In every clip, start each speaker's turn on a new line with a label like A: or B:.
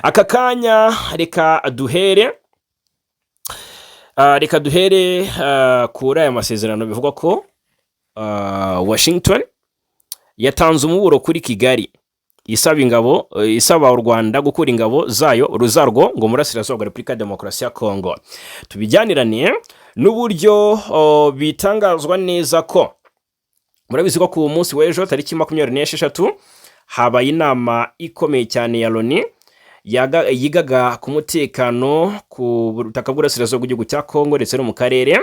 A: Aka kanya reka duhere kuri aya masezerano bivugwa ko Washington yatanze umuburo kuri Kigali, isaba ingabo, isaba u Rwanda gukura ingabo zayo ruzarwo ngo murasirazuba bwa Repubulika ya Demokarasi ya Kongo. Tubijyanirane n'uburyo bitangazwa neza ko murabizi ko ku munsi w'ejo tariki 26 habaye inama ikomeye cyane ya Loni yigaga ku mutekano ku butaka bw'uburasirazuba bw'igihugu cya Kongo ndetse no mu karere.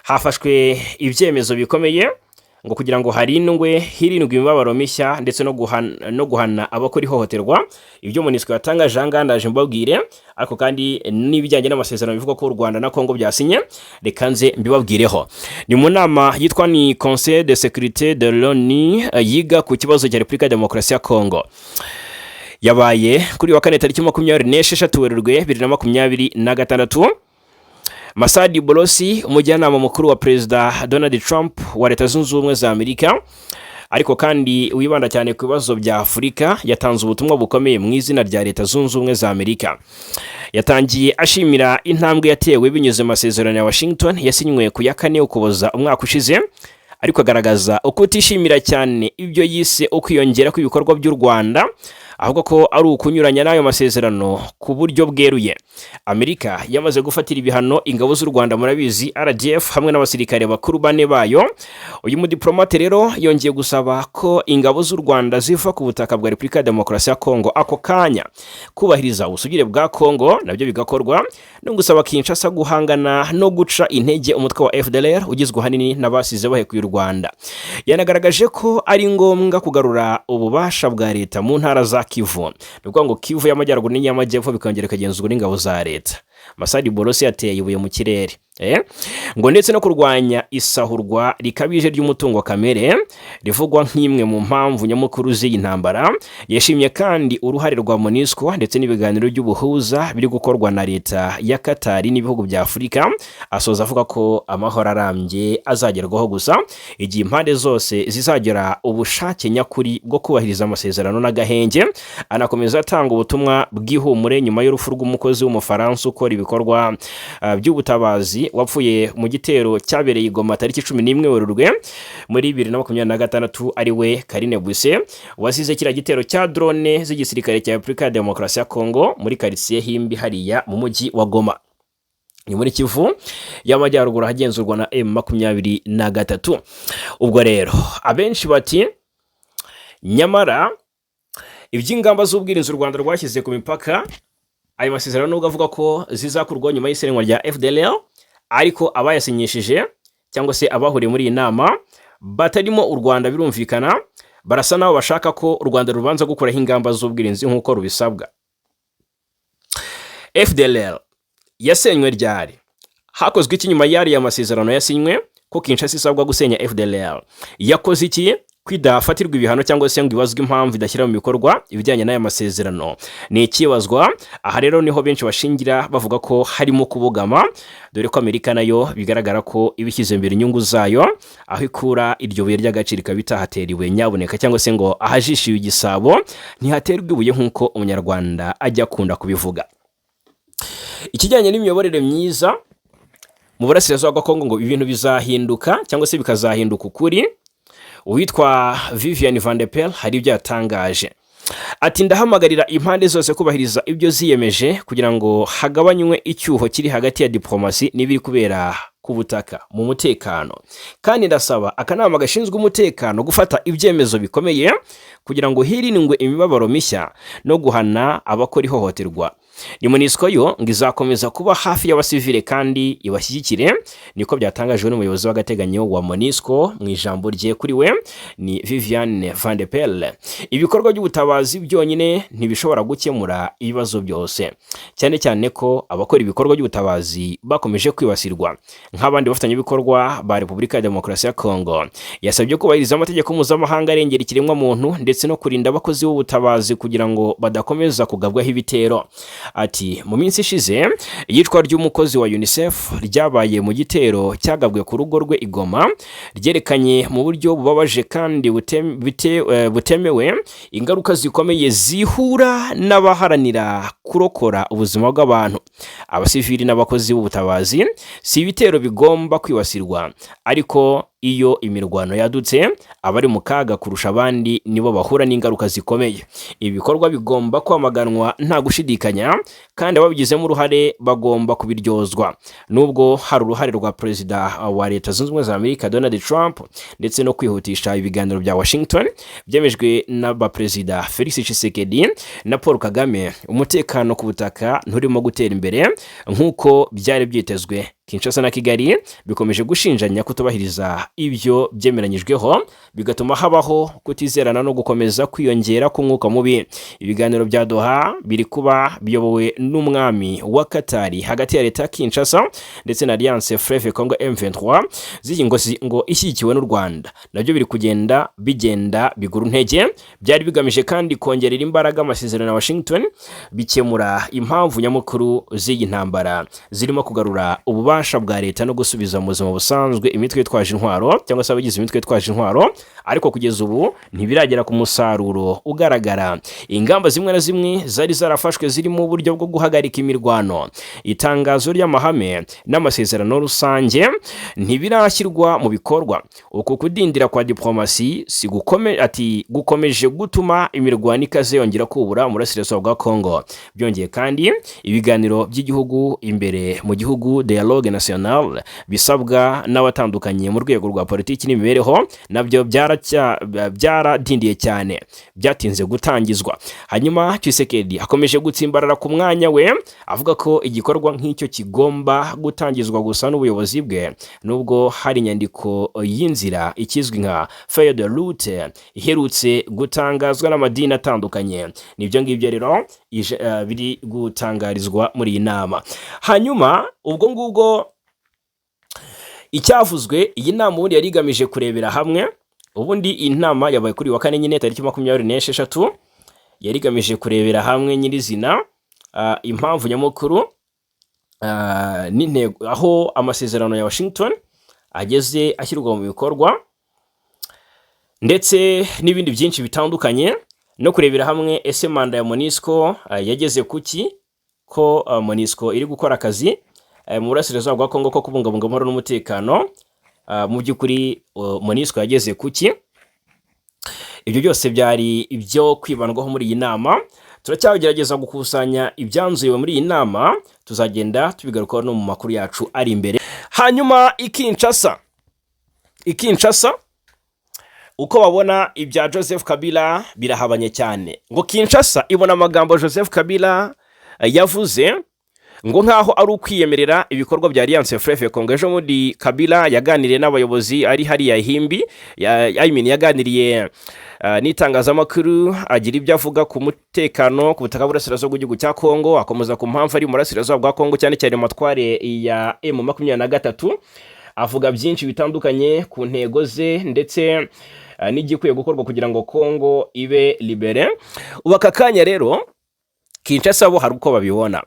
A: Hafashwe ibyemezo bikomeye ngo kugira ngo harindwe hirindwe imibabaro mishya ndetse no guhana abakora ihohoterwa. Ibyo MONUSCO yatangaje aha ngaha ndaje mbabwire, ariko kandi n'ibijyanye n'amasezerano bivugwa ko u Rwanda na Kongo byasinye, reka nze mbibabwireho. Ni mu nama yitwa ni Conseil de sécurité de l'ONU, yiga ku kibazo cya Repubulika ya Demokarasi ya Kongo. Yabaye kuri wa kane tariki 26 Werurwe 2026. Massad Boulos, umujyanama mukuru wa Perezida Donald Trump wa Leta Zunze Ubumwe za Amerika, ariko kandi wibanda cyane ku bibazo bya Afurika, yatanze ubutumwa bukomeye mu izina rya Leta Zunze Ubumwe za Amerika. Yatangiye ashimira intambwe yatewe binyuze mu masezerano ya Washington yasinywe ku ya 4 Ukuboza umwaka ushize, ariko agaragaza ukutishimira cyane ibyo yise ukwiyongera kw'ibikorwa by'u Rwanda, ahubwo ko ari ukunyuranya n'ayo masezerano ku buryo bweruye. Amerika yamaze gufatira ibihano ingabo z'u Rwanda, murabizi, RDF, hamwe n'abasirikare bakuru bane bayo. Uyu mudiplomate rero yongeye gusaba ko ingabo z'u Rwanda ziva ku butaka bwa Repubulika ya Demokarasi ya Kongo ako kanya, kubahiriza ubusugire bwa Kongo nabyo bigakorwa, no gusaba Kinshasa guhangana no guca intege umutwe wa FDLR ugizwe ahanini n'abasize bahekuye u Rwanda. Yanagaragaje ko ari ngombwa kugarura ububasha bwa leta mu ntara za Kivu, ni ukuvuga ngo Kivu y'Amajyaruguru n'iy'Amajyepfo bikongera bikagenzurwa n'ingabo za leta. Massad Boulos yateye ibuye mu kirere, ngo ndetse no kurwanya isahurwa rikabije ry'umutungo kamere rivugwa nk'imwe mu mpamvu nyamukuru z'iyi ntambara. Yashimye kandi uruhare rwa MONUSCO ndetse n'ibiganiro by'ubuhuza biri gukorwa na leta ya Katari n'ibihugu bya Afurika. Asoza avuga ko amahoro arambye azagerwaho gusa igihe impande zose zizagira ubushake nyakuri bwo kubahiriza amasezerano n'agahenge. Anakomeza atanga ubutumwa bw'ihumure nyuma y'urupfu rw'umukozi w'Umufaransa ukora ibikorwa by'ubutabazi wapfuye mu gitero cyabereye i Goma tariki 11 Werurwe muri 2026, ari we Karine Buisset, wasize kiriya gitero cya drone z'igisirikare cya Repubulika ya Demokarasi ya Kongo muri karitsiye Himbi hariya mu mujyi wa Goma, ni muri Kivu y'Amajyaruguru ahagenzurwa na M23. Ubwo rero abenshi bati nyamara iby'ingamba z'ubwirinzi u Rwanda rwashyize ku mipaka, ayo masezerano nubwo avuga ko zizakurwaho nyuma y'isenywa rya FDLR, ariko abayasinyishije cyangwa se abahuriye muri iyi nama batarimo u Rwanda, birumvikana barasa naho bashaka ko u Rwanda rubanza gukuraho ingamba z'ubwirinzi nk'uko rubisabwa. FDLR yasenywe ryari? Hakozwe iki nyuma y'ariya masezerano yasinywe ko Kinshasa isabwa gusenya FDLR? Yakoze iki kwidafatirwa ibihano cyangwa se ngo ibazwe impamvu idashyira mu bikorwa ibijyanye n'aya masezerano? Ni ikibazwa aha. Rero niho benshi bashingira bavuga ko harimo kubogama, dore ko Amerika nayo bigaragara ko iba ishyize imbere inyungu zayo, aho ikura iryo buye ry'agaciro ikaba itahatera ibuye nyabuneka, cyangwa se ngo ahajishiwe igisabo ntihaterwa ibuye nk'uko Umunyarwanda ajya akunda kubivuga. Ikijyanye n'imiyoborere myiza mu burasirazuba bwa Kongo, ngo ibintu bizahinduka cyangwa se bikazahinduka ukuri. Uwitwa Vivian Van de Perre hari ibyo yatangaje, ati: "Ndahamagarira impande zose kubahiriza ibyo ziyemeje kugira ngo hagabanywe icyuho kiri hagati ya diplomasi n'ibiri kubera ku butaka mu mutekano, kandi ndasaba akanama gashinzwe umutekano gufata ibyemezo bikomeye kugira ngo hirindwe imibabaro mishya no guhana abakora ihohoterwa." Ni MONUSCO yo ngo izakomeza kuba hafi y'abasivile kandi ibashyigikire, niko byatangajwe n'umuyobozi w'agateganyo wa MONUSCO mu ijambo rye. Kuri we ni Viviane Van de Perre, ibikorwa by'ubutabazi byonyine ntibishobora gukemura ibibazo byose, cyane cyane ko abakora ibikorwa by'ubutabazi bakomeje kwibasirwa. nk'abandi bafatanyabikorwa ba Repubulika ya Demokarasi ya Kongo. Yasabye kubahiriza amategeko mpuzamahanga arengera ikiremwamuntu ndetse no kurinda abakozi b'ubutabazi kugira ngo badakomeza kugabwaho ibitero. Ati: "Mu minsi ishize, iyicwa ry'umukozi wa UNICEF ryabaye mu gitero cyagabwe ku rugo rwe i Goma ryerekanye mu buryo bubabaje kandi butemewe ingaruka zikomeye zihura n'abaharanira kurokora ubuzima bw'abantu. Abasivili n'abakozi b'ubutabazi si ibitero bigomba kwibasirwa, ariko iyo imirwano yadutse, abari mu kaga kurusha abandi nibo bahura n'ingaruka zikomeye. Ibi bikorwa bigomba kwamaganwa nta gushidikanya, kandi ababigizemo uruhare bagomba kubiryozwa." Nubwo hari uruhare rwa Perezida wa Leta Zunze Ubumwe za Amerika Donald Trump ndetse no kwihutisha ibiganiro bya Washington byemejwe n'abaperezida Felix Tshisekedi na Paul Kagame, umutekano ku butaka nturimo gutera imbere nk'uko byari byitezwe. Kinshasa na Kigali bikomeje gushinjanya kutubahiriza ibyo byemeranyijweho, bigatuma habaho kutizerana no gukomeza kwiyongera k'umwuka mubi. Ibiganiro bya Doha biri kuba biyobowe n'umwami wa Katari hagati ya leta ya Kinshasa ndetse na Alliance Fleuve Congo M23 z'iyi ngo ishyigikiwe n'u Rwanda, nabyo biri kugenda bigenda bigura intege. Byari bigamije kandi kongerera imbaraga amasezerano ya Washington, bikemura impamvu nyamukuru z'iyi ntambara zirimo kugarura ububasha bwa leta no gusubiza mu buzima busanzwe imitwe yitwaje intwaro cyangwa se abagize imitwe yitwaje intwaro, ariko kugeza ubu ntibiragera ku musaruro ugaragara. Ingamba zimwe na zimwe zari zarafashwe, zirimo uburyo bwo guhagarika imirwano, itangazo ry'amahame n'amasezerano rusange, ntibirashyirwa mu bikorwa. Uku kudindira kwa diplomasi si gukome, ati gukomeje gutuma imirwano ikaze yongera kubura mu burasirazuba bwa Congo. Byongeye kandi, ibiganiro by'igihugu imbere mu gihugu, dialogue national, bisabwa n'abatandukanye mu rwego rwa politiki n'imibereho, nabyo byaradindiye cyane, byatinze gutangizwa. Hanyuma Tshisekedi akomeje gutsimbarara ku mwanya we, avuga ko igikorwa nk'icyo kigomba gutangizwa gusa n'ubuyobozi bwe, nubwo hari inyandiko y'inzira ikizwi nka feuille de route iherutse gutangazwa n'amadini atandukanye. Nibyo ngibyo rero biri gutangarizwa muri iyi nama. Hanyuma ubwo ngubwo icyavuzwe, iyi nama ubundi yari igamije kurebera hamwe, ubundi iyi nama yabaye kuri uyu wa kane nyine tariki 26, yari igamije kurebera hamwe nyirizina impamvu nyamukuru n'intego, aho amasezerano ya Washington ageze ashyirwa mu bikorwa, ndetse n'ibindi byinshi bitandukanye, no kurebera hamwe ese manda ya MONUSCO yageze kuki, ko MONUSCO iri gukora akazi mu burasirazuba bwa Kongo ko kubungabunga amahoro n'umutekano, mu by'ukuri MONUSCO yageze kuki? Ibyo byose byari ibyo kwibandwaho muri iyi nama. Turacyagerageza gukusanya ibyanzuwe muri iyi nama, tuzagenda tubigarukaho no mu makuru yacu ari imbere. Hanyuma i Kinshasa uko babona ibya Joseph Kabila birahabanye cyane. Ngo Kinshasa ibona amagambo Joseph Kabila yavuze ngo nk'aho ari ukwiyemerera ibikorwa bya Alliance Fleuve Congo. Ejo bundi Kabila yaganiriye n'abayobozi ari hariya Himbi I mean, yaganiriye n'itangazamakuru, agira ibyo avuga ku mutekano ku butaka bw'uburasirazuba bw'igihugu cya Kongo, akomeza ku mpamvu ari mu burasirazuba bwa Kongo, cyane cyane mu matware ya M23, avuga byinshi bitandukanye ku ntego ze ndetse n'igikwiye gukorwa kugira ngo Kongo ibe libérée. Ubu aka kanya rero Kinshasa bo hari uko babibona.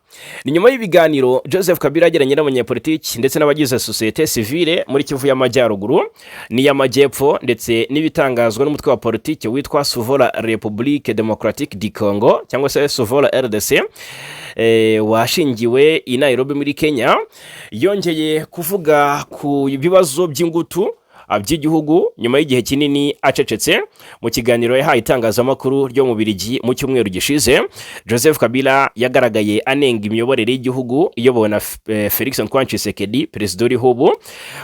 A: Ni nyuma y'ibiganiro Joseph Kabila yagiranye n'abanyepolitiki ndetse n'abagize sosiyete sivile muri Kivu y'Amajyaruguru n'iy'Amajyepfo, ndetse n'ibitangazwa n'umutwe wa politiki witwa Sauvons la République Démocratique du Congo cyangwa se Sauvons la RDC, washingiwe i Nairobi muri Kenya. Yongeye kuvuga ku bibazo by'ingutu by'igihugu nyuma y'igihe kinini acecetse. Mu kiganiro yahaye itangazamakuru ryo mu Birigi mu cyumweru gishize, Joseph Kabila yagaragaye anenga imiyoborere y'igihugu iyobowe na Felix Antoine Tshisekedi, perezida uriho ubu.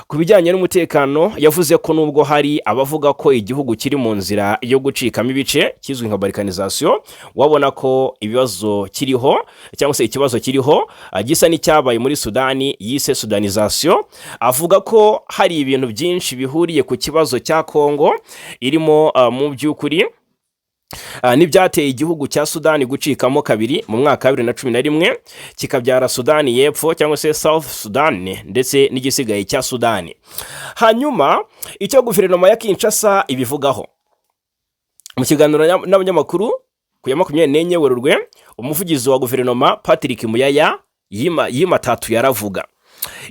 A: Ku bijyanye n'umutekano, yavuze ko nubwo hari abavuga ko igihugu kiri mu nzira yo gucikamo ibice, kizwi nka balkanisation, wabona ko ibibazo kiriho cyangwa se ikibazo kiriho gisa n'icyabaye muri Sudani yise soudanisation, avuga ko hari ibintu byinshi bihuriye ku kibazo cya Kongo irimo mu by'ukuri. N'ibyateye igihugu cya Sudani gucikamo kabiri mu mwaka wa 2011, kikabyara Sudani y'Epfo cyangwa se South Sudan ndetse n'igisigaye cya Sudani. Hanyuma icyo guverinoma ya Kinshasa ibivugaho: mu kiganiro n'abanyamakuru ku ya 24 Werurwe, umuvugizi wa guverinoma Patrick Muyaya yimatatu yaravuga,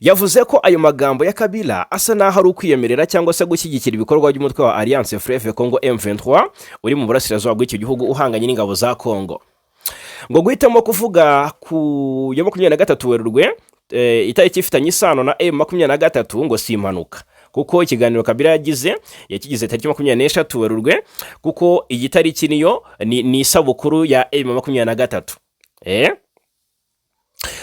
A: yavuze ko ayo magambo ya Kabila asa n'aho ari ukwiyemerera cyangwa se gushyigikira ibikorwa by'umutwe wa Alliance Fleuve Congo M23 uri mu burasirazuba bw'icyo gihugu uhanganye n'ingabo za Congo. Ngo guhitamo kuvuga ku ya 23 Werurwe, itariki ifitanye isano na M23, ngo si impanuka, kuko ikiganiro Kabila yagize yakigize tariki 23 Werurwe, kuko iyi tariki niyo ni isabukuru ya M23.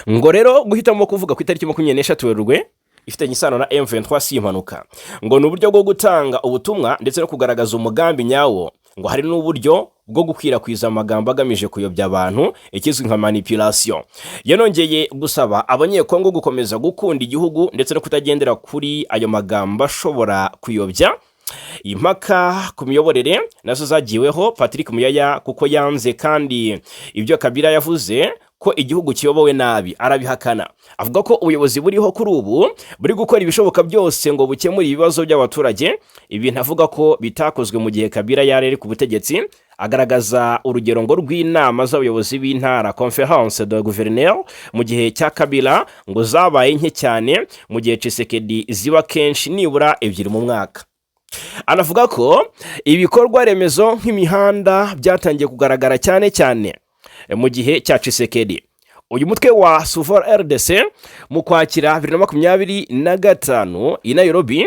A: Ngo rero guhitamo kuvuga ku itariki 23 Werurwe ifitanye isano na M23 si impanuka, ngo ni uburyo bwo gutanga ubutumwa ndetse no kugaragaza umugambi nyawo. Ngo hari n'uburyo bwo gukwirakwiza amagambo agamije kuyobya abantu, ikizwi nka manipulation. Yanongeye gusaba Abanyekongo gukomeza gukunda igihugu ndetse no kutagendera kuri ayo magambo ashobora kuyobya. Impaka ku miyoborere nazo zagiweho Patrick Muyaya, kuko yanze kandi ibyo Kabila yavuze ko igihugu kiyobowe nabi, arabihakana, avuga ko ubuyobozi buriho kuri ubu buri gukora ibishoboka byose ngo bukemure ibibazo by'abaturage, ibintu avuga ko bitakozwe mu gihe Kabila yari ari ku butegetsi. Agaragaza urugero ngo rw'inama z'abayobozi b'intara, conférence de gouverneur, mu gihe cya Kabila ngo zabaye nke cyane, mu gihe Tshisekedi ziba kenshi, nibura ebyiri mu mwaka. Anavuga ko ibikorwa remezo nk'imihanda byatangiye kugaragara cyane cyane mu gihe cya Tshisekedi. Uyu mutwe wa Sauvons RDC, mu Kwakira 2025 i Nairobi,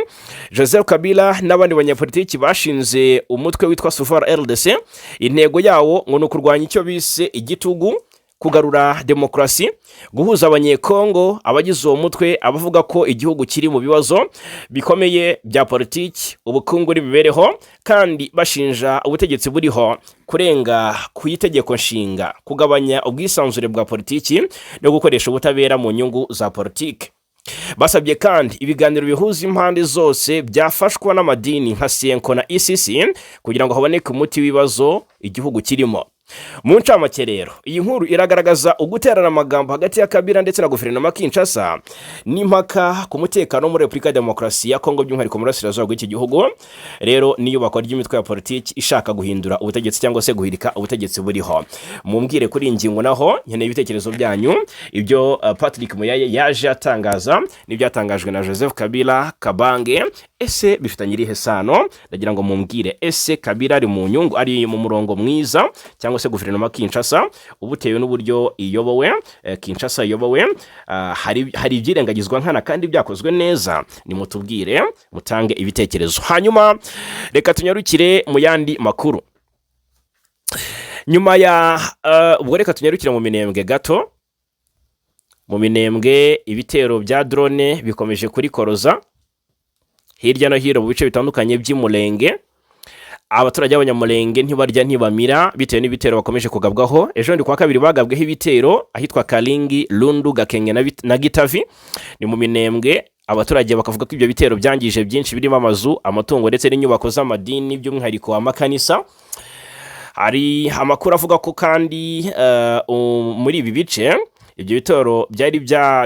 A: Joseph Kabila n'abandi banyapolitiki bashinze umutwe witwa Sauvons RDC. Intego yawo ngo ni ukurwanya icyo bise igitugu, kugarura demokarasi, guhuza Abanyekongo. Abagize uwo mutwe abavuga ko igihugu kiri mu bibazo bikomeye bya politiki, ubukungu n'imibereho, kandi bashinja ubutegetsi buriho kurenga ku itegeko nshinga, kugabanya ubwisanzure bwa politiki no gukoresha ubutabera mu nyungu za politiki. Basabye kandi ibiganiro bihuza impande zose byafashwa n'amadini nka CENCO na ECC kugira ngo haboneke umuti w'ibibazo igihugu kirimo. Mu ncamake rero, iyi nkuru iragaragaza uguterana amagambo hagati ya Kabila ndetse na guverinoma Kinshasa n'impaka ku mutekano muri Repubulika ya Demokarasi ya Kongo, by'umwihariko mu burasirazuba bw'iki gihugu, rero n'iyubakwa ry'imitwe ya politiki ishaka guhindura ubutegetsi cyangwa se guhirika ubutegetsi buriho. Mumbwire kuri iyi ngingo naho, nkeneye ibitekerezo byanyu. Ibyo Patrick Muyaya yaje atangaza n'ibyatangajwe na Joseph Kabila Kabange, ese bifitanye irihe sano? Ndagira ngo mumbwire: ese Kabila ari mu nyungu, ari mu murongo mwiza, cyangwa se guverinoma Kinshasa, ubutewe n'uburyo iyobowe, Kinshasa iyobowe, hari ibyirengagizwa nkana kandi byakozwe neza? Nimutubwire, mutange ibitekerezo. Hanyuma reka tunyarukire mu yandi makuru. Nyuma ya ubwo, reka tunyarukire mu Minembwe gato. Mu Minembwe ibitero bya drone bikomeje kurikoroza hirya no hino mu bice bitandukanye by'Umurenge. Abaturage b'Abanyamurenge ntibarya ntibamira bitewe n'ibitero bakomeje kugabwaho. Ejo ndi kuwa kabiri bagabweho ibitero ahitwa Karingi, Rundu, Gakenge na Gitavi, ni mu Minembwe. Abaturage bakavuga ko ibyo bitero byangije byinshi birimo amazu, amatungo ndetse n'inyubako z'amadini, by'umwihariko amakanisa. Hari amakuru avuga ko kandi muri ibi bice ibyo bitero byari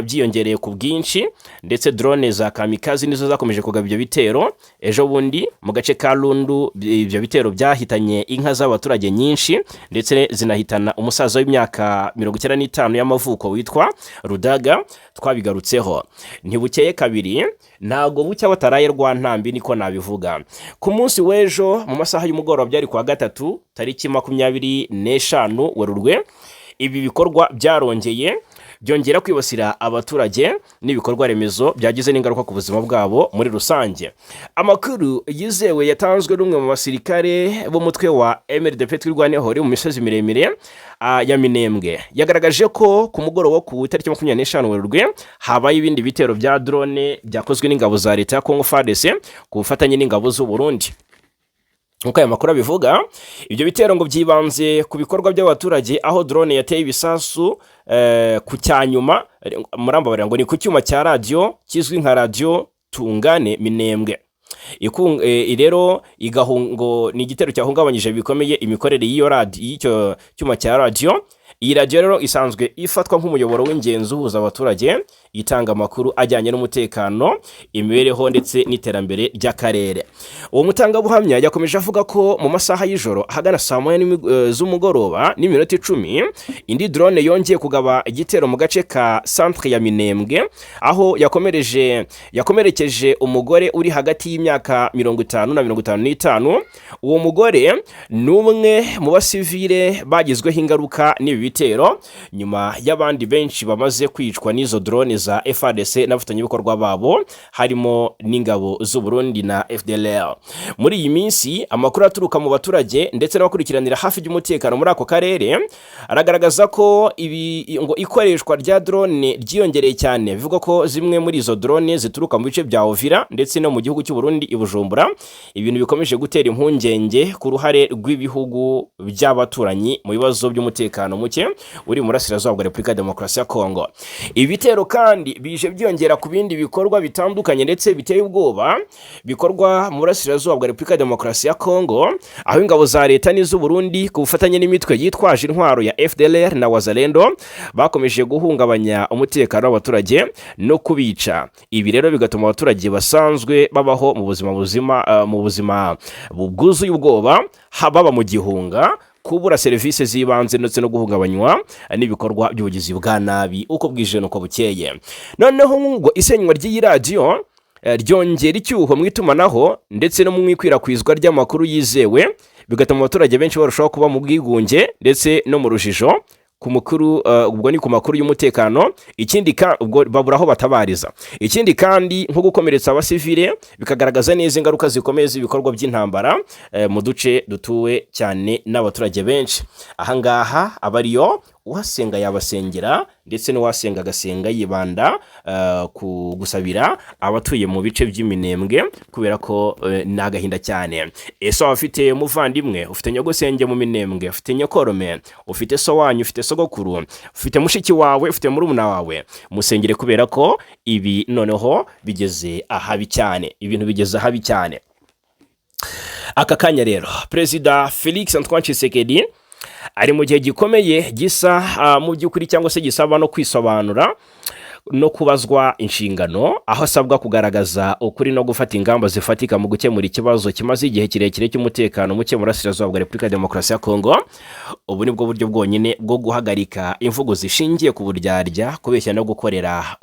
A: byiyongereye ku bwinshi, ndetse drone za kamikazi nizo zakomeje kugaba ibyo bitero. Ejo bundi mu gace ka Rundu ibyo bitero byahitanye inka z'abaturage nyinshi, ndetse zinahitana umusaza w'imyaka 95 y'amavuko witwa Rudaga. Twabigarutseho. Ntibukeye kabiri, ntabwo bucya bataraye rwa ntambi, niko nabivuga. Ku munsi w'ejo mu masaha y'umugoroba, byari kuwa gatatu tariki 25 Werurwe, ibi bikorwa byarongeye byongera kwibasira abaturage n'ibikorwa remezo, byagize n'ingaruka ku buzima bwabo muri rusange. Amakuru yizewe yatanzwe n'umwe mu basirikare b'umutwe wa MRDP Twirwaneho uri mu misozi miremire ya Minembwe yagaragaje ko ku mugoroba wo ku itariki 25 Werurwe habaye ibindi bitero bya drone byakozwe n'ingabo za leta ya Congo FARDC ku bufatanye n'ingabo z'u Burundi. Nk'uko aya makuru abivuga, ibyo bitero ngo byibanze ku bikorwa by'abaturage, aho drone yateye ibisasu ku cyanyuma, murambabarira, ngo ni ku cyuma cya radiyo kizwi nka Radiyo Tungane Minembwe. Rero igahungo ni igitero cyahungabanyije bikomeye imikorere y'iyo radiyo, y'icyo cyuma cya radiyo. Iyi radiyo rero isanzwe ifatwa nk'umuyoboro w'ingenzi uhuza abaturage, itanga amakuru ajyanye n'umutekano, imibereho ndetse n'iterambere ry'akarere. Uwo mutangabuhamya yakomeje avuga ko mu masaha y'ijoro ahagana saa 1 z'umugoroba n'iminota 10, indi drone yongeye kugaba igitero mu gace ka centre ya Minembwe, aho yakomerekeje umugore uri hagati y'imyaka 50 na 55. Uwo mugore ni umwe mu basivile bagizweho ingaruka n'ibi bitero, nyuma y'abandi benshi bamaze kwicwa n'izo drone za FARDC n'abafatanyabikorwa babo, harimo n'ingabo z'u Burundi na FDLR. Muri iyi minsi, amakuru aturuka mu baturage ndetse n'abakurikiranira hafi by'umutekano muri ako karere aragaragaza ko ibi ngo ikoreshwa rya drone ryiyongereye cyane. Bivugwa ko zimwe muri izo drone zituruka mu bice bya Uvira ndetse no mu gihugu cy'u Burundi i Bujumbura, ibintu bikomeje gutera impungenge ku ruhare rw'ibihugu by'abaturanyi mu bibazo by'umutekano muke uri mu burasirazuba bwa Repubulika ya Demokarasi ya Kongo. Ibitero kandi bije byiyongera ku bindi bikorwa bitandukanye ndetse biteye ubwoba bikorwa mu burasirazuba bwa Repubulika ya Demokarasi ya Kongo, aho ingabo za leta n'iz'u Burundi ku bufatanye n'imitwe yitwaje intwaro ya FDLR na Wazalendo bakomeje guhungabanya umutekano w'abaturage no kubica. Ibi rero bigatuma abaturage basanzwe babaho mu buzima buzima mu buzima bwuzuye ubwoba, baba mu gihunga, kubura serivisi z'ibanze ndetse no guhungabanywa n'ibikorwa by'ubugizi bwa nabi uko bwije n'uko bukeye. Noneho ngo isenywa ry'iyi radiyo ryongera icyuho mu itumanaho ndetse no mu ikwirakwizwa ry'amakuru yizewe, bigatuma abaturage benshi barushaho kuba mu bwigunge ndetse no mu rujijo ku mukuru, ubwo ni ku makuru y'umutekano. Ikindi ubwo babura aho batabariza. Ikindi kandi, nko gukomeretsa abasivile, bikagaragaza neza ingaruka zikomeye z'ibikorwa by'intambara mu duce dutuwe cyane n'abaturage benshi. Ahangaha aba ariyo uhasenga yabasengera, ndetse n'uwasenga agasenga yibanda ku gusabira abatuye mu bice by'Iminembwe, kubera ko ni agahinda cyane. Ese waba ufite umuvandimwe, ufite nyogosenge mu Minembwe, ufite nyokorome, ufite so wanyu, ufite sogokuru, ufite mushiki wawe, ufite murumuna wawe? Musengere, kubera ko ibi noneho bigeze ahabi cyane, ibintu bigeze ahabi cyane. Aka kanya rero, Perezida Felix Antoine Tshisekedi ari mu gihe gikomeye gisa mu by'ukuri cyangwa se gisaba no kwisobanura no kubazwa inshingano, aho asabwa kugaragaza ukuri no gufata ingamba zifatika mu gukemura ikibazo kimaze igihe kirekire cy'umutekano muke mu burasirazuba bwa Repubulika ya Demokarasi ya Kongo. Ubu ni bwo buryo bwonyine bwo guhagarika imvugo zishingiye ku buryarya, kubeshya no gukorera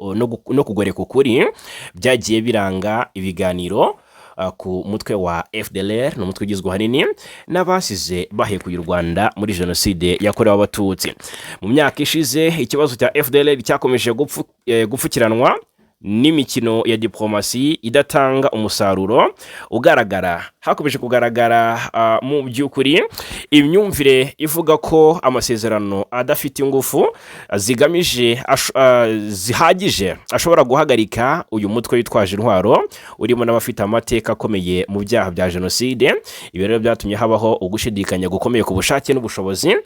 A: no kugoreka ukuri byagiye biranga ibiganiro ku mutwe wa FDLR. Ni umutwe ugizwe ahanini n'abasize bahekuye u Rwanda muri Jenoside yakorewe Abatutsi. Mu myaka ishize, ikibazo cya FDLR cyakomeje gupfukiranwa n'imikino ya diplomasi idatanga umusaruro ugaragara. Hakomeje kugaragara mu by'ukuri imyumvire ivuga ko amasezerano adafite ingufu zigamije zihagije ashobora guhagarika uyu mutwe witwaje intwaro urimo n'abafite amateka akomeye mu byaha bya jenoside. Ibi rero byatumye habaho ugushidikanya gukomeye ku bushake n'ubushobozi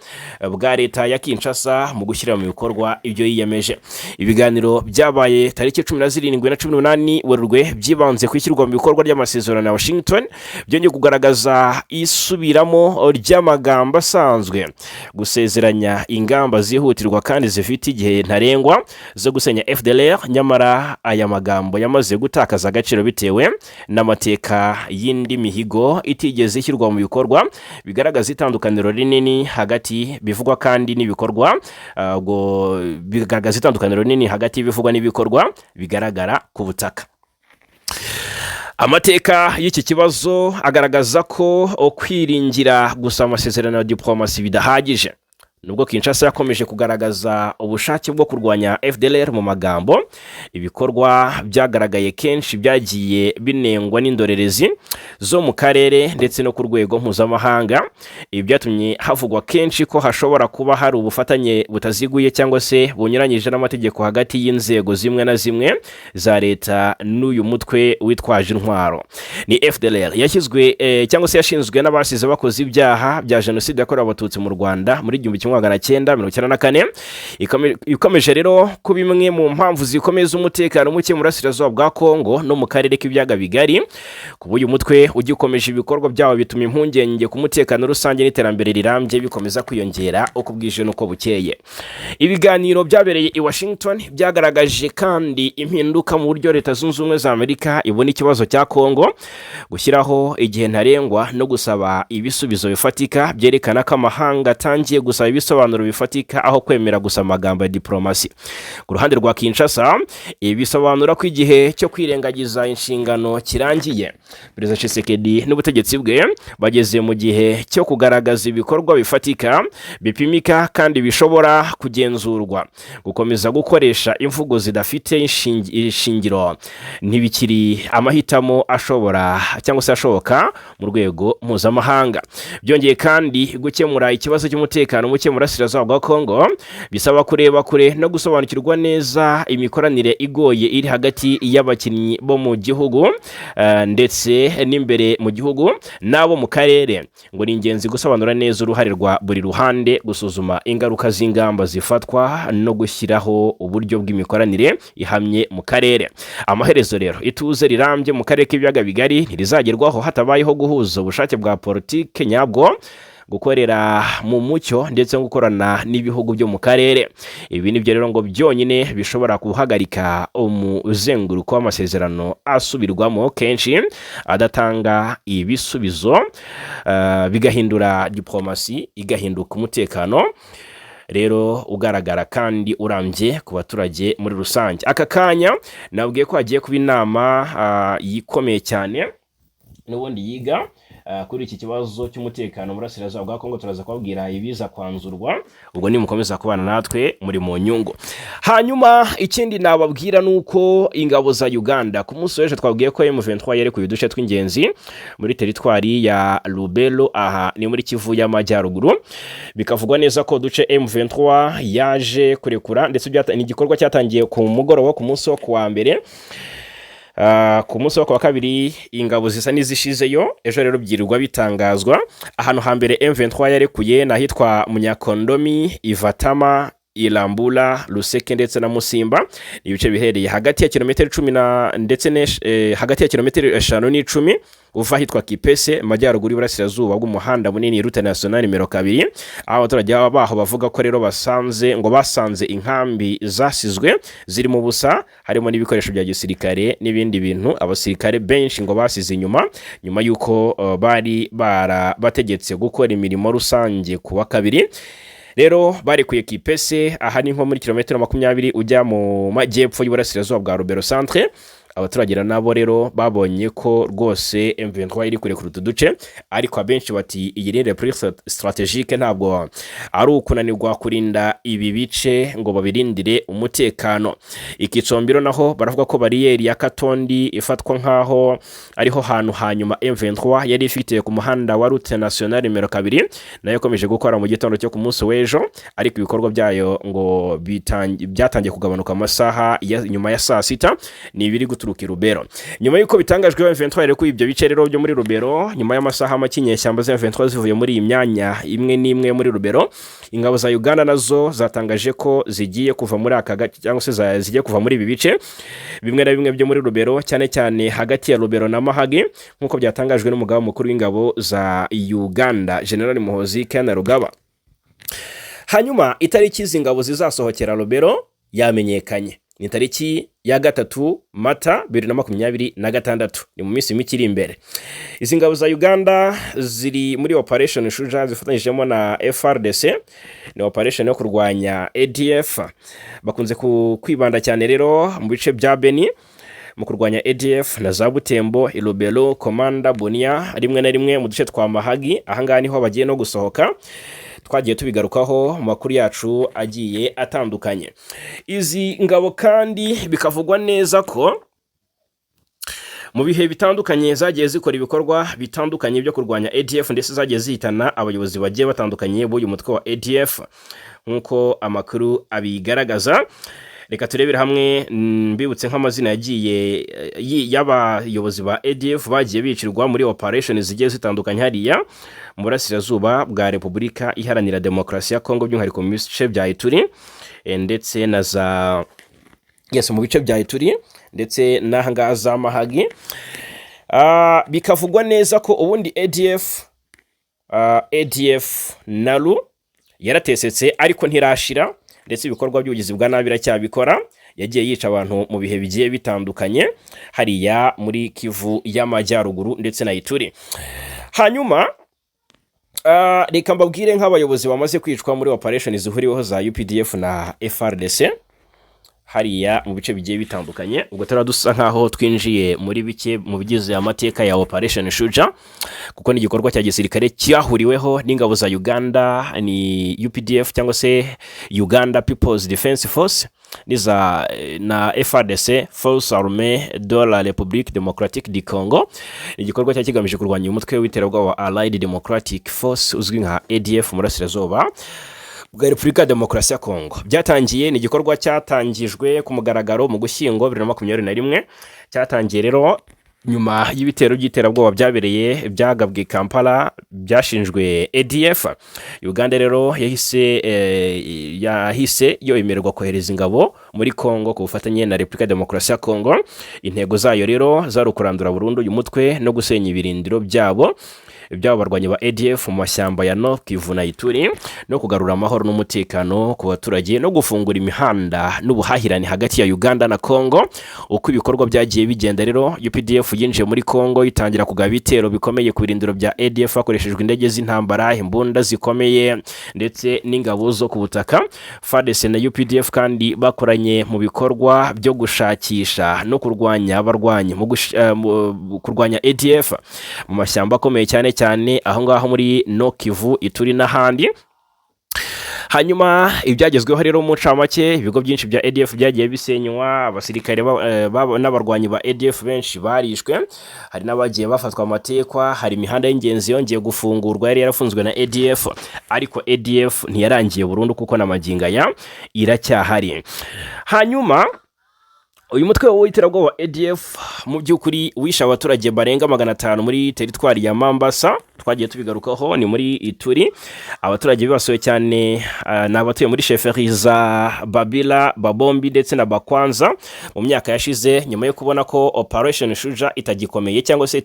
A: bwa leta ya Kinshasa mu gushyira mu bikorwa ibyo yiyemeje. Ibiganiro byabaye tariki 17 na 18 Werurwe byibanze ku ishyirwa mu bikorwa ry'amasezerano ya Washington, byongeye kugaragaza isubiramo ry'amagambo asanzwe, gusezeranya ingamba zihutirwa kandi zifite igihe ntarengwa zo gusenya FDLR. Nyamara aya magambo yamaze gutakaza agaciro bitewe n'amateka y'indi mihigo itigeze ishyirwa mu bikorwa, bigaragaza itandukaniro rinini hagati bivugwa kandi n'ibikorwa, ubwo bigaragaza itandukaniro rinini hagati y'ibivugwa n'ibikorwa bigaragara ku butaka. Amateka y'iki kibazo agaragaza ko kwiringira gusa amasezerano ya diplomasi bidahagije. Nubwo Kinshasa yakomeje kugaragaza ubushake bwo kurwanya FDLR mu magambo, ibikorwa byagaragaye kenshi byagiye binengwa n'indorerezi zo mu karere ndetse no ku rwego mpuzamahanga. Ibi byatumye havugwa kenshi ko hashobora kuba hari ubufatanye butaziguye cyangwa se bunyuranyije n'amategeko hagati y'inzego zimwe na zimwe za leta n'uyu mutwe witwaje intwaro. Ni FDLR yashyizwe cyangwa se yashinzwe n'abasize bakoze ibyaha bya Jenoside yakorewe Abatutsi mu Rwanda muri igihumbi kimwe 1994, ikomeje rero kuba imwe mu mpamvu zikomeye z'umutekano muke mu burasirazuba bwa Kongo no mu karere k'ibiyaga bigari. Kuba uyu mutwe ugikomeje ibikorwa byawo bituma impungenge ku mutekano rusange n'iterambere rirambye bikomeza kwiyongera uko bwije n'uko bukeye. Ibiganiro byabereye i Washington byagaragaje kandi impinduka mu buryo Leta Zunze Ubumwe za Amerika ibona ikibazo cya Kongo. Gushyiraho igihe ntarengwa no gusaba ibisubizo bifatika byerekana ko amahanga atangiye gusaba ibisobanuro bifatika aho kwemera gusa amagambo ya diplomasi. Ku ruhande rwa Kinshasa, ibi bisobanura ko igihe cyo kwirengagiza inshingano kirangiye. Perezida Tshisekedi n'ubutegetsi bwe bageze mu gihe cyo kugaragaza ibikorwa bifatika, bipimika kandi bishobora kugenzurwa. Gukomeza gukoresha imvugo zidafite ishingiro ntibikiri amahitamo ashobora cyangwa se ashoboka mu rwego mpuzamahanga. Byongeye kandi, gukemura ikibazo cy'umutekano muke mu burasirazuba bwa Kongo bisaba kureba kure no gusobanukirwa neza imikoranire igoye iri hagati y'abakinnyi bo mu gihugu ndetse n'imbere mu gihugu n'abo mu karere. Ngo ni ingenzi gusobanura neza uruhare rwa buri ruhande, gusuzuma ingaruka z'ingamba zifatwa no gushyiraho uburyo bw'imikoranire ihamye mu karere. Amaherezo rero, ituze rirambye mu karere k'ibiyaga bigari ntirizagerwaho hatabayeho guhuza ubushake bwa politike nyabwo, gukorera mu mucyo ndetse no gukorana n'ibihugu byo mu karere. Ibi nibyo rero ngo byonyine bishobora guhagarika umuzenguruko w'amasezerano asubirwamo kenshi adatanga ibisubizo, bigahindura diplomasi igahinduka umutekano rero ugaragara kandi urambye ku baturage muri rusange. Aka kanya nabwiye ko hagiye kuba inama ikomeye cyane n'ubundi yiga kuri iki kibazo cy'umutekano mu burasirazuba bwa Kongo. Turaza kubabwira ibiza kwanzurwa, ubwo nimukomeza kubana natwe muri mu nyungu. Hanyuma ikindi nababwira ni uko ingabo za Uganda, ku munsi w'ejo twabwiye ko M23 yerekuye uduce tw'ingenzi muri teritwari ya Lubero, aha ni muri Kivu y'Amajyaruguru. Bikavugwa neza ko uduce M23 yaje kurekura ndetse ni igikorwa cyatangiye ku mugoroba ku munsi wo kuwa mbere. Ku munsi wo kuwa kabiri ingabo zisa n'izishizeyo, ejo rero byirirwa bitangazwa. Ahantu hambere M23 yarekuye ni ahitwa Munyakondomi, Ivatama, Irambula, Ruseke ndetse na Musimba. Ni ibice biherereye hagati ya kilometero 10 na ndetse hagati ya kilometero 5 n'10 uva ahitwa Kipese, majyaruguru y'uburasirazuba bw'umuhanda munini route nationale nimero 2, aho abaturage baho bavuga ko rero basanze ngo basanze inkambi zasizwe zirimo ubusa, harimo n'ibikoresho bya gisirikare n'ibindi bintu abasirikare benshi ngo basize inyuma nyuma y'uko bari barabategetse gukora imirimo rusange ku wa kabiri. Rero barekuye Kipese, aha ni nko muri kilometero 20 ujya mu majyepfo y'uburasirazuba bwa Rubero centre. Abaturage nabo rero babonye ko rwose M23 iri kurekura utu duce, ariko abenshi bati iyi ni repli stratégique, ntabwo ari ukunanirwa kurinda ibi bice ngo babirindire umutekano. Ikitsombiro naho baravuga ko bariyeri ya Katondi ifatwa nk'aho ariho hantu hanyuma M23 yari ifite ku muhanda wa route nationale nimero 2, nayo ikomeje gukora mu gitondo cyo ku munsi w'ejo, ariko ibikorwa byayo ngo byatangiye kugabanuka mu masaha ya nyuma ya saa sita. Ni ibiri guturuka i Rubero nyuma y'uko bitangajwe M23 yarekuye ibyo bice rero byo muri Rubero. Nyuma y'amasaha make inyeshyamba za M23 zivuye muri iyi myanya imwe n'imwe muri Rubero, ingabo za Uganda nazo zatangaje ko zigiye kuva muri aka gace cyangwa se zigiye kuva muri ibi bice bimwe na bimwe byo muri Rubero, cyane cyane hagati ya Rubero na Mahagi, nk'uko byatangajwe n'umugaba mukuru w'ingabo za Uganda, General Muhoozi Kainerugaba. Hanyuma itariki izi ngabo zizasohokera Rubero yamenyekanye, ni tariki ya 3 Mata 2026, ni mu minsi mike iri imbere. Izi ngabo za Uganda ziri muri Operation Shuja zifatanyijemo na FARDC, ni operation yo kurwanya ADF. Bakunze kwibanda cyane rero mu bice bya Beni mu kurwanya ADF na za Butembo, Ilubero, Komanda, Bunia, rimwe na rimwe mu duce twa Mahagi. Ahangaha niho bagiye no gusohoka, twagiye tubigarukaho mu makuru yacu agiye atandukanye. Izi ngabo kandi bikavugwa neza ko mu bihe bitandukanye zagiye zikora ibikorwa bitandukanye byo kurwanya ADF, ndetse zagiye zihitana abayobozi bagiye batandukanye b'uyu mutwe wa ADF, nk'uko amakuru abigaragaza. Reka turebere hamwe, mbibutse nk'amazina yagiye y'abayobozi ba ADF bagiye bicirwa muri operation zigiye zitandukanye hariya mu burasirazuba bwa Repubulika Iharanira Demokarasi ya Kongo, by'umwihariko mu bice bya Ituri, ndetse na za, yes, mu bice bya Ituri ndetse n'ahangaha za Mahagi. Bikavugwa neza ko ubundi ADF NALU yaratesetse, ariko ntirashira, ndetse ibikorwa by'ubugizi bwa nabi iracyabikora. Yagiye yica abantu mu bihe bigiye bitandukanye hariya muri Kivu y'Amajyaruguru ndetse na Ituri. Hanyuma reka mbabwire nk'abayobozi bamaze kwicwa muri operation zihuriweho za UPDF na FARDC hariya mu bice bigiye bitandukanye. Ubwo turaba dusa nkaho twinjiye muri bike mu bigize amateka ya Operation Shuja, kuko ni igikorwa cya gisirikare cyahuriweho n'ingabo za Uganda, ni UPDF cyangwa se Uganda People's Defense Force, n'iza na FARDC, Force Armée de la République Démocratique du Congo. Ni igikorwa cyari kigamije kurwanya umutwe w'iterabwoba wa Allied Democratic Force uzwi nka ADF mu burasirazuba bwa Repubulika ya Demokarasi ya Kongo. Byatangiye, ni igikorwa cyatangijwe ku mugaragaro mu Gushyingo 2021. Cyatangiye rero nyuma y'ibitero by'iterabwoba byabereye, byagabwe Kampala, byashinjwe ADF. Uganda rero yahise yemererwa kohereza ingabo muri Kongo ku bufatanye na Repubulika ya Demokarasi ya Kongo. Intego zayo rero zari ukurandura burundu uyu mutwe no gusenya ibirindiro byabo barwanyi ba ADF mu mashyamba ya North Kivu na Ituri, no kugarura amahoro n'umutekano ku baturage, no gufungura imihanda n'ubuhahirane hagati ya Uganda na Congo. Uko ibikorwa byagiye bigenda rero, UPDF yinjiye muri Congo, itangira kugaba ibitero bikomeye ku birindiro bya ADF hakoreshejwe indege z'intambara, imbunda zikomeye ndetse n'ingabo zo ku butaka. FARDC na UPDF kandi bakoranye mu bikorwa byo gushakisha no kurwanya abarwanyi mu kurwanya ADF mu mashyamba akomeye, cyane cyane aho ngaho muri Nord Kivu, Ituri n'ahandi. Hanyuma ibyagezweho rero mu ncamake, ibigo byinshi bya ADF byagiye bisenywa, abasirikare n'abarwanyi ba ADF benshi barishwe, hari n'abagiye bafatwa amatekwa, hari imihanda y'ingenzi yongeye gufungurwa yari yarafunzwe na ADF. Ariko ADF ntiyarangiye burundu, kuko na magingo aya iracyahari. Hanyuma uyu mutwe w'iterabwoba wa ADF mu by'ukuri wishe abaturage barenga 500 muri teritwari ya Mambasa, twagiye tubigarukaho, ni muri Ituri. Abaturage bibasiwe cyane ni abatuye muri chefferie za Babila, Babombi ndetse na Bakwanza. Mu myaka yashize, nyuma yo kubona ko Operation Shuja itagikomeye cyangwa se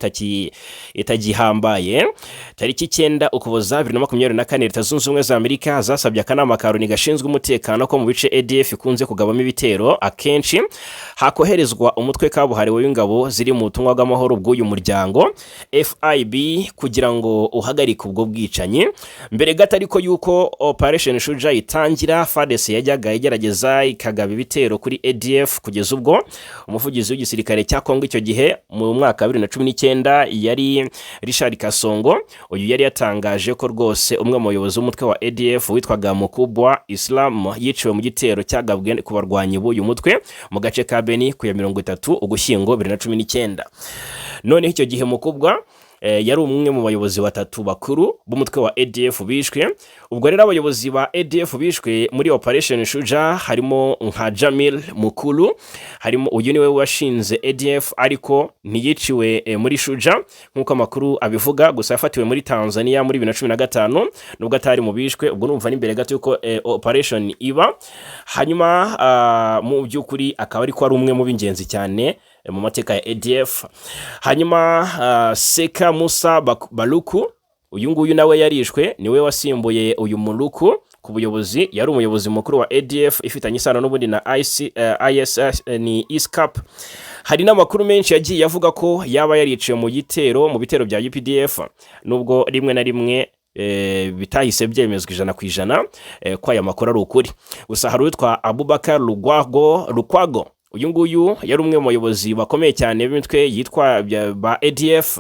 A: itagihambaye, tariki 9 Ukuboza 2024, Leta Zunze Ubumwe za Amerika zasabye akanama ka Loni gashinzwe umutekano ko mu bice ADF ikunze kugabamo ibitero akenshi hakoherezwa umutwe kabuhariwe w'ingabo ziri mu butumwa bw'amahoro bw'uyu muryango FIB, kugira ngo uhagarike ubwo bwicanyi. Mbere gato ariko yuko Operation Shuja itangira, FARDC yajyaga igerageza ikagaba ibitero kuri ADF, kugeza ubwo umuvugizi w'igisirikare cya Kongo icyo gihe mu mwaka wa 2019 yari Richard Kasongo. Uyu yari yatangaje ko rwose umwe mu bayobozi w'umutwe wa ADF witwaga Mukubwa Islam yiciwe mu gitero cyagabwe ku barwanyi b'uyu mutwe mu gace ka Beni ku ya 30 Ugushyingo 2019. Noneho icyo gihe Mukubwa yari umwe mu bayobozi batatu bakuru b'umutwe wa ADF bishwe. Ubwo rero abayobozi ba ADF bishwe muri Operation Shuja harimo nka Jamil Mukulu, harimo uyu niwe washinze ADF, ariko ntiyiciwe muri Shuja nk'uko amakuru abivuga, gusa yafatiwe muri Tanzania muri 2015 nubwo atari mu bishwe. Ubwo numva n'imbere gato yuko operation iba. Hanyuma mu by'ukuri akaba ariko ari umwe mu b'ingenzi cyane mu mateka ya ADF. Hanyuma Seka Musa Baluku, uyu nguyu nawe yarishwe, niwe wasimbuye uyu Muluku ku buyobozi, yari umuyobozi mukuru wa ADF ifitanye isano n'ubundi na ISS, ni ISCAP. Hari n'amakuru menshi yagiye avuga ko yaba yariciwe mu bitero bya UPDF, nubwo rimwe na rimwe bitahise byemezwa 100% ko aya makuru ari ukuri. Gusa hari uwitwa Abubakar Lukwago, uyu nguyu yari umwe mu bayobozi bakomeye cyane b'imitwe yitwa ba ADF,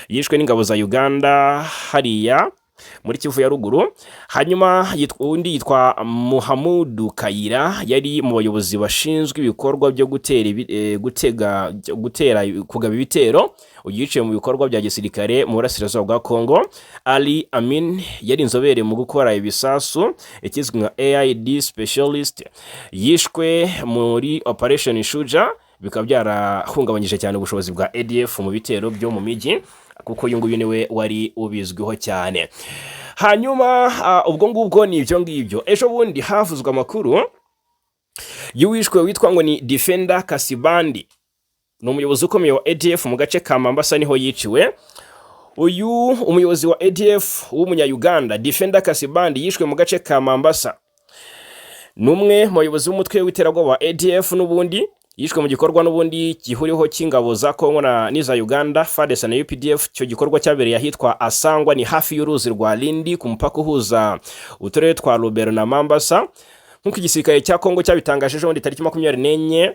A: yishwe n'ingabo za Uganda hariya. muri Kivu ya Ruguru. Hanyuma undi yitwa Muhamudu Kayira, yari mu bayobozi bashinzwe ibikorwa byo gutera gutega, gutera, kugaba ibitero, uyu yiciwe mu bikorwa bya gisirikare mu burasirazuba bwa Congo. Ali Amin yari inzobere mu gukora ibisasu, ikizwi nka IED specialist, yishwe muri Operation Shuja, bikaba byarahungabanyije cyane ubushobozi bwa ADF mu bitero byo mu mijyi, kuko uyu nguyu niwe wari ubizwiho cyane. Hanyuma ubwo ngubwo ni ibyo ngibyo. Ejo bundi havuzwe amakuru y'uwishwe witwa ngo ni Defender Kasibandi, ni umuyobozi ukomeye wa ADF mu gace ka Mambasa, niho yiciwe. Uyu umuyobozi wa ADF w'umunya-Uganda Defender Kasibandi yishwe mu gace ka Mambasa, ni umwe mu bayobozi b'umutwe w'iterabwoba wa ADF n'ubundi yishwe mu gikorwa n'ubundi gihuriweho cy'ingabo za Kongo na n'iza Uganda, FARDC na UPDF. Icyo gikorwa cyabereye ahitwa Asangwa, ni hafi y'uruzi rwa Lindi, ku mupaka uhuza uturere twa Lubero na Mambasa, nk'uko igisirikare cya Kongo cyabitangaje ejo bundi tariki 24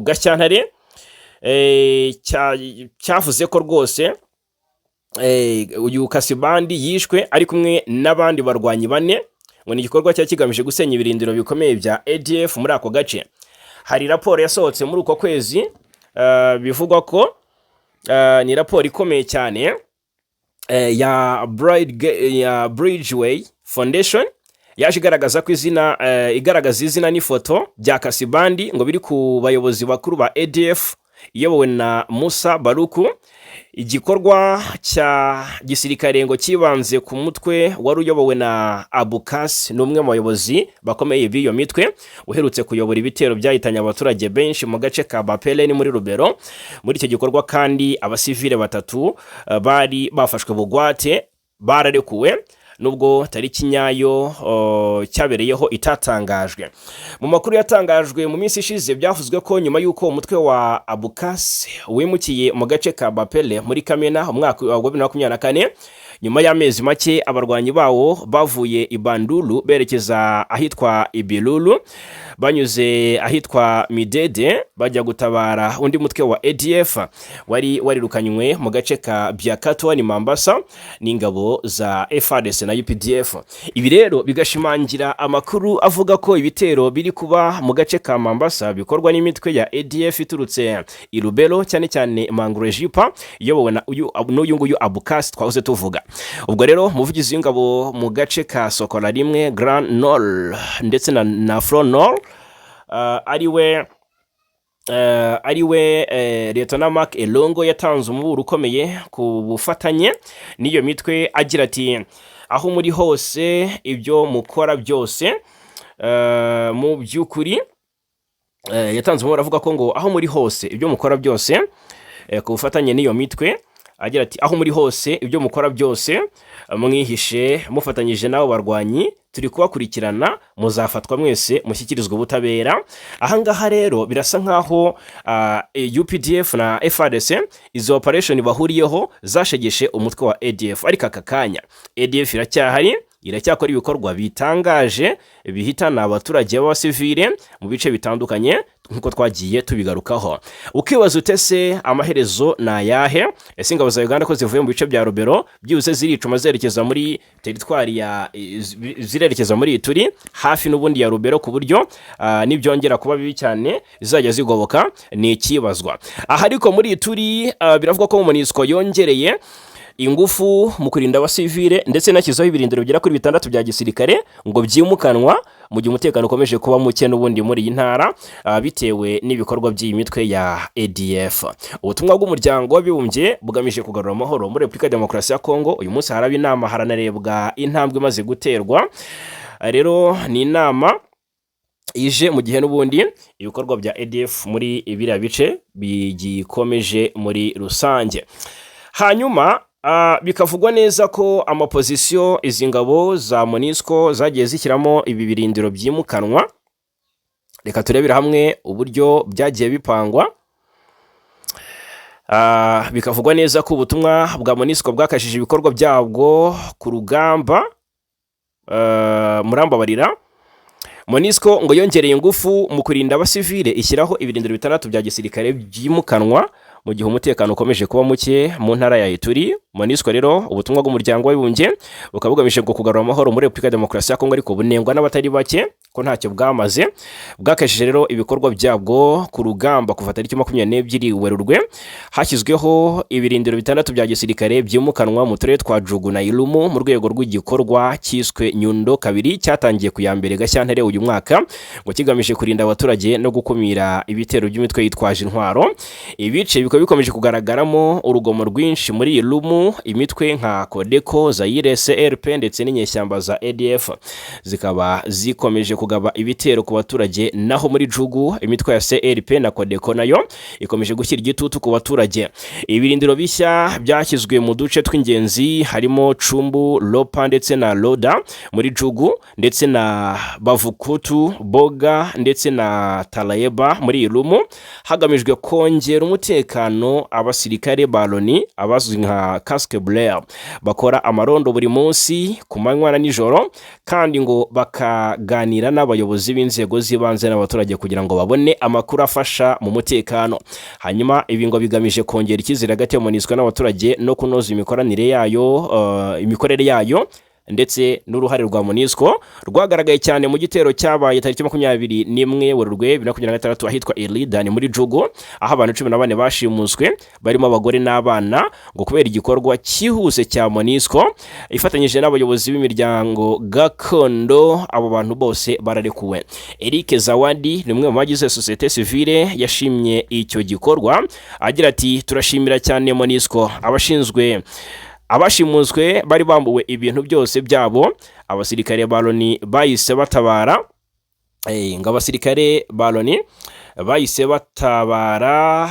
A: Gashyantare. Cyavuze ko rwose uyu Kasibandi yishwe ari kumwe n'abandi barwanyi bane, ngo ni igikorwa cyari kigamije gusenya ibirindiro bikomeye bya ADF muri ako gace. Hari raporo yasohotse muri uko kwezi, bivugwa ko ni raporo ikomeye cyane ya Bridgeway Foundation, yaje igaragaza ko izina igaragaza izina n'ifoto bya Kasibandi ngo biri ku bayobozi bakuru ba ADF iyobowe na Musa Baruku. Igikorwa cya gisirikare ngo kibanze ku mutwe wari uyobowe na Abukasi, ni umwe mu bayobozi bakomeye b'iyo mitwe, uherutse kuyobora ibitero byahitanye abaturage benshi mu gace ka Bapere, ni muri Rubero. Muri icyo gikorwa kandi abasivile batatu bari bafashwe bugwate bararekuwe, nubwo tariki nyayo cyabereyeho itatangajwe. Mu makuru yatangajwe mu minsi ishize, byavuzwe ko nyuma y'uko umutwe wa Abukasi wimukiye mu gace ka Bapele muri Kamena umwaka wa 2024, nyuma y'amezi make abarwanyi bawo bavuye i Bandulu berekeza ahitwa Ibilulu, banyuze ahitwa Midede, bajya gutabara undi mutwe wa ADF wari warirukanywe mu gace ka Biakato, ni Mambasa, n'ingabo za FARDC na UPDF. Ibi rero bigashimangira amakuru avuga ko ibitero biri kuba mu gace ka Mambasa bikorwa n'imitwe ya ADF iturutse i Lubero, cyane cyane Mangurejipa, iyobowe na uyu n'uyu nguyu Abukasi twahoze tuvuga. Ubwo rero umuvugizi w'ingabo mu gace ka Sokola 1, Grand Nord ndetse na Front Nord, ariwe Lieutenant Mark Elongo, yatanze umuburo ukomeye ku bufatanye n'iyo mitwe, agira ati: "Aho muri hose, ibyo mukora byose, mu by'ukuri." Yatanze umuburo avuga ko ngo aho muri hose, ibyo mukora byose, ku bufatanye n'iyo mitwe, agira ati: "Aho muri hose, ibyo mukora byose mwihishe mufatanyije n'abo barwanyi, turi kubakurikirana, muzafatwa mwese mushyikirizwa ubutabera." Ahangaha rero birasa nkaho UPDF na FARDC izo operation bahuriyeho zashegeshe umutwe wa ADF, ariko aka kanya ADF iracyahari, iracyakora ibikorwa bitangaje bihitana abaturage b'abasivile mu bice bitandukanye, nk'uko twagiye tubigarukaho. Ukibaza ute se amaherezo ni ayahe? Ese ingabo za Uganda ko zivuye mu bice bya Rubero, byihuse ziricuma zerekeza muri teritwari ya zirerekeza muri Ituri, hafi n'ubundi ya Rubero, ku buryo nibyongera kuba bibi cyane zizajya zigoboka? Ni ikibazwa aha. Ariko muri Ituri biravugwa ko MONUSCO yongereye ingufu mu kurinda abasivile, ndetse inashyizeho ibirindiro bigera kuri bitandatu bya gisirikare ngo byimukanwa, mu gihe umutekano ukomeje kuba muke n'ubundi muri iyi ntara, bitewe n'ibikorwa by'iyi mitwe ya ADF. Ubutumwa bw'Umuryango w'Abibumbye bugamije kugarura amahoro muri Repubulika ya Demokarasi ya Kongo, uyu munsi haraba inama, haranarebwa intambwe imaze guterwa. Rero ni inama ije mu gihe n'ubundi ibikorwa bya ADF muri biriya bice bigikomeje muri rusange. Hanyuma bikavugwa neza ko amapozisiyo izi ngabo za MONUSCO zagiye zishyiramo ibi birindiro byimukanwa, reka turebere hamwe uburyo byagiye bipangwa. Bikavugwa neza ko ubutumwa bwa MONUSCO bwakajije ibikorwa byabwo ku rugamba. Murambabarira, MONUSCO ngo yongereye ingufu mu kurinda abasivile, ishyiraho ibirindiro bitandatu bya gisirikare byimukanwa. Mu gihe umutekano ukomeje kuba muke mu ntara ya Ituri, MONUSCO rero, ubutumwa bw'Umuryango w'Abibumbye bukaba bugamije ngo kugarura amahoro muri Repubulika ya Demokarasi ya Kongo, ariko bunengwa n'abatari bake ko ntacyo bwamaze. Bwakajije rero ibikorwa byabwo ku rugamba kuva tariki 22 Werurwe. Hashyizweho ibirindiro bitandatu bya gisirikare byimukanwa mu turere twa Djugu na Irumu, mu rwego rw'igikorwa cyiswe Nyundo kabiri, cyatangiye ku ya 1 Gashyantare uyu mwaka, ngo kigamije kurinda abaturage no gukumira ibitero by'imitwe yitwaje intwaro. Ibice bikaba bikomeje kugaragaramo urugomo rwinshi muri Irumu, imitwe nka Codeco, Zaire CRP ndetse n'inyeshyamba za ADF zikaba zikomeje kugaba ibitero ku baturage. Naho muri Djugu, imitwe ya CRP na Codeco nayo ikomeje gushyira igitutu ku baturage. Ibirindiro bishya byashyizwe mu duce tw'ingenzi harimo Cumbu, Lopa ndetse na Loda muri Djugu, ndetse na Bavukutu, Boga ndetse na Talayeba muri Irumu, hagamijwe kongera umutekano. Abasirikare ba Loni abazwi nka Casque Bleu bakora amarondo buri munsi ku manywa na nijoro, kandi ngo bakaganira n'abayobozi b'inzego z'ibanze n'abaturage kugira ngo babone amakuru afasha mu mutekano. Hanyuma ibi ngo bigamije kongera icyizere hagati ya MONUSCO n'abaturage no kunoza imikoranire yayo, imikorere yayo. Ndetse n'uruhare rwa MONUSCO rwagaragaye cyane mu gitero cyabaye tariki 21 Werurwe 2026 ahitwa Elida, ni muri Djugu, aho abantu 14 bashimuswe barimo abagore n'abana. Ngo kubera igikorwa cyihuse cya MONUSCO ifatanyije n'abayobozi b'imiryango gakondo, abo bantu bose bararekuwe. Eric Zawadi ni umwe mu bagize sosiyete sivile, yashimye icyo gikorwa agira ati: "Turashimira cyane MONUSCO. Abashinzwe abashimuswe bari bambuwe ibintu byose byabo. Abasirikare ba Loni bahise batabara." Ngo abasirikare ba Loni bahise batabara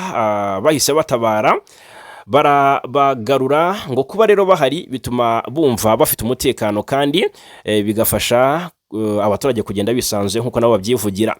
A: barabagarura. Ngo kuba rero bahari bituma bumva bafite umutekano, kandi bigafasha abaturage kugenda bisanzuye, nk'uko nabo babyivugira.